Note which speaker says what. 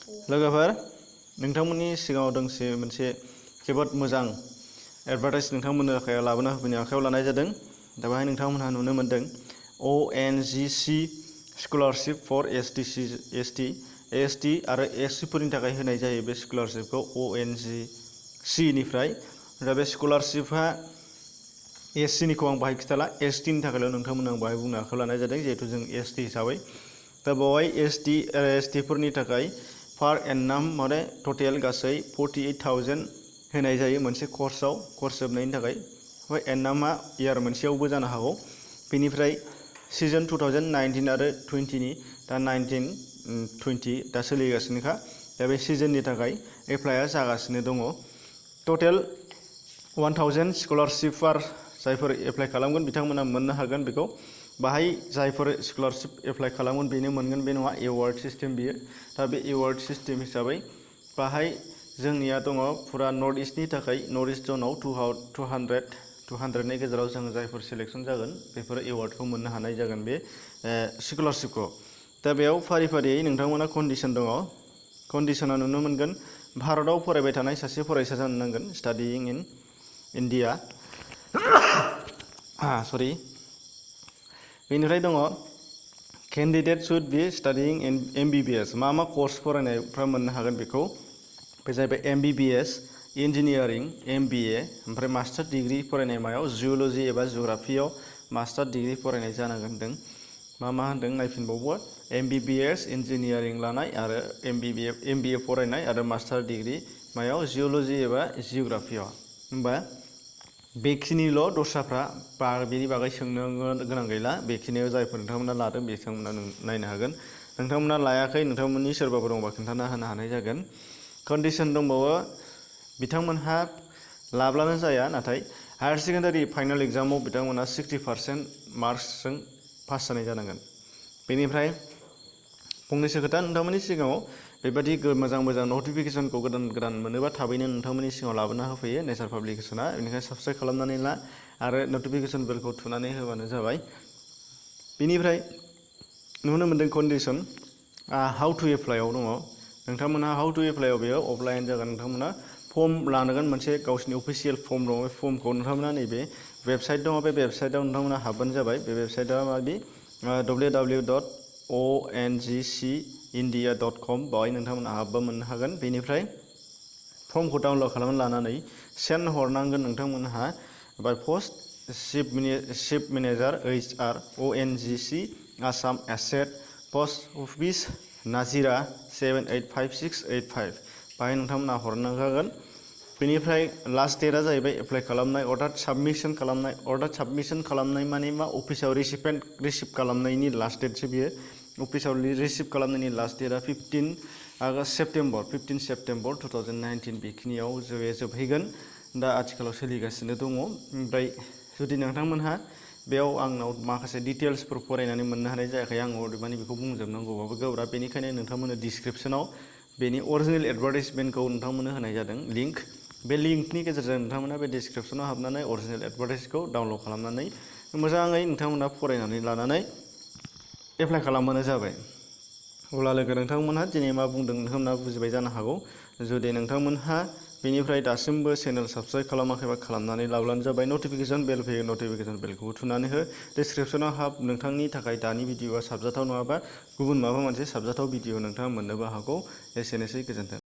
Speaker 1: लोगोफोर नोंथांमोननि सिगाङाव दोंसे मोनसे जोबोद मोजां एडभार्टाइज नोंथांमोननो थाखाय लाबोना होफैनो आखायाव लानाय जादों। दा बेहाय नोंथांमोनहा नुनो मोन्दों ONGC स्कलारशिप फर ST आरो SC फोरनि थाखाय होनाय जायो बे स्कलारशिपखौ ONGC निफ्राय। दा बे स्कलारशिपआ SC निखौ आं बाहाय खिथाला, ST नि थाखायल' नोंथांमोननो आं बाहाय बुंनो आखायाव लानाय जादों जिहेतु जों ST हिसाबै। दा बेवहाय ST फोरनि थाखाय पार एनाम माने टटेल गासै 48,000 होनाय जायो मोनसे कर्सआव, कर्स जोबनायनि थाखाय। ओमफ्राय एनामा इयार मोनसेयावबो जानो हागौ। बेनिफ्राय सिजन 2019 आरो 20 नि दा 19-20 दा सोलिगासिनोखा। दा बे सिजननि थाखाय एप्लाइआ जागासिनो दङ। टटेल 1000 स्कलारशिपार जायफोर एप्लाइ खालामगोन बिथांमोना मोननो हागोन बेखौ। बाहाय जायफोर स्कलारशिप एप्लाइ खालामगोन बेनो मोनगोन बे नङा, एवार्ड सिस्टेम बियो। दा बे एवार्ड सिस्टेम हिसाबै बाहाय जोंनिया दङ फुरा नर्थ इस्टनि थाखाय, नर्थ इस्ट जनाव 200नि गेजेराव जों जायफोर सिलेक्सन जागोन बेफोर एवार्डखौ मोननो हानाय जागोन बे स्कलारशिपखौ। दा बेयाव फारि फारियै नोंथांमोना कन्डिसन दङ। कन्डिसना नुनो मोनगोन भारताव फरायबाय थानाय सासे फरायसा जानो नांगोन, स्टाडियिं इन इन्डिया। बेनिफ्राय दङ candidate should be studying in MBBS। मा कर्स फरायनायफ्रा मोननो हागोन बेखौ। बे जाहैबाय MBBS, इन्जिनियारिं, MBA, ओमफ्राय मास्टार डिग्रि फरायनाय मायाव जिअ'लजि एबा जिअ'ग्राफियाव मास्टार डिग्रि फरायनाय जानांगोन होनदों। मा होनदों नायफिनबावबा MBBS इन्जिनियारिं लानाय आरो MBA फरायनाय आरो मास्टार डिग्रि मायाव जिअ'लजि एबा जिअ'ग्राफियाव। होमबा बेखिनिल', दस्राफ्रा बेनि बागै सोंनो गोनां गैला। बेखिनियाव जायफोर नोंथांमोना लादों बिथांमोना नायनो हागोन। नोंथांमोना लायाखै, नोंथांमोननि सोरबाफोर दंबा खोन्थाना होनो हानाय जागोन। कन्डिसन दंबावो बिथांमोनहा लाब्लानो जाया, नाथाय हायार सेकेन्डारि फाइनाल एग्जामाव बिथांमोना 60% मार्कसजों पास जानाय जानांगोन। बेनिफ्राय फंनैसो खोथा नोंथांमोननि सिगाङाव बेबायदि मोजां नटिफिकेसनखौ गोदान मोनोबा थाबैनो नोंथांमोननि सिगाङाव लाबोना होफैयो नेचार पाब्लिकेसना। बेनिखायनो साबस्क्राइब खालामनानै ला आरो नटिफिकेसन बेलखौ थुनानै होबानो जाबाय। बेनिफ्राय नुनो मोन्दों कन्डिसन हाउ टु एप्लाइआव दङ। नोंथांमोनहा हाउ टु एप्लाइआव बेयो अफलाइन जागोन। नोंथांमोना फर्म लानांगोन, मोनसे गावसिनि अफिसियेल फर्म दङ। बे फर्मखौ नोंथांमोना नैबे वेबसाइट दङ, बे वेबसाइटआव नोंथांमोना हाबबानो जाबाय। बे वेबसाइटआ माबि www.ongcindia.com। बेवहाय नोंथांमोना हाबबा मोननो हागोन। बेनिफ्राय फर्मखौ डाउनलड खालामनानै लानानै सेन्ड हरनांगोन नोंथांमोनहा बाय post chief manager HR ONGC Assam asset post office Nazira 785685। बाहाय नोंथांमोना हरनांगोन। बेनिफ्राय लास्ट डेटआ जाहैबाय एप्लाइ खालामनाय, अर्डार साबमिसन खालामनाय। अर्डार साबमिसन खालामनाय माने मा, अफिसाव रिसिभ खालामनायनि लास्ट डेटसो बियो। अफिसाव रिसिभ खालामनायनि लास्ट डेटआ 15 सेप्तेम्बर 2019 बेखिनियाव जोबहैगोन। दा आथिखालाव सोलिगासिनो दङ। ओमफ्राय जुदि नोंथांमोनहा बेयाव आंनाव माखासे डिटेल्सफोर फरायनानै मोननो हानाय जायाखै, आं अदेबानि बेखौ बुंजोबनांगौबाबो गोब्राब। बेनिखायनो नोंथांमोननो डिसक्रिपसनाव बेनि अरिजिनेल एडभार्टाइजमेन्टखौ नोंथांमोननो होनाय जादों, लिंक। बे लिंकनि गेजेरजों नोंथांमोना बे डिसक्रिपसनाव हाबनानै अरिजिनेल एडभार्टाइजखौ डाउनलड खालामनानै मोजाङै नोंथांमोना फरायनानै लानानै एप्लाइ खालामबानो जाबाय। अब्ला लोगो नोंथांमोनहा दिनै मा बुंदों नोंथांमोनहा बुजिबाय जानो हागौ। जुदि नोंथांमोनहा बेनिफ्राय दासिमबो चेनेल साबस्क्राइब खालामाखैबा खालामनानै लाब्लानो जाबाय। नटिफिकेसन बेल फैयो, नटिफिकेसन बेलखौबो थुनानै हो। डिसक्रिपसनाव हाब। नोंथांनि थाखाय दानि भिडिअआ साबजाथाव नङाबा गुबुन माबा मोनसे साबजाथाव भिडिअ नोंथाङा मोननोबो हागौ। एसेनोसै, गोजोन्थों।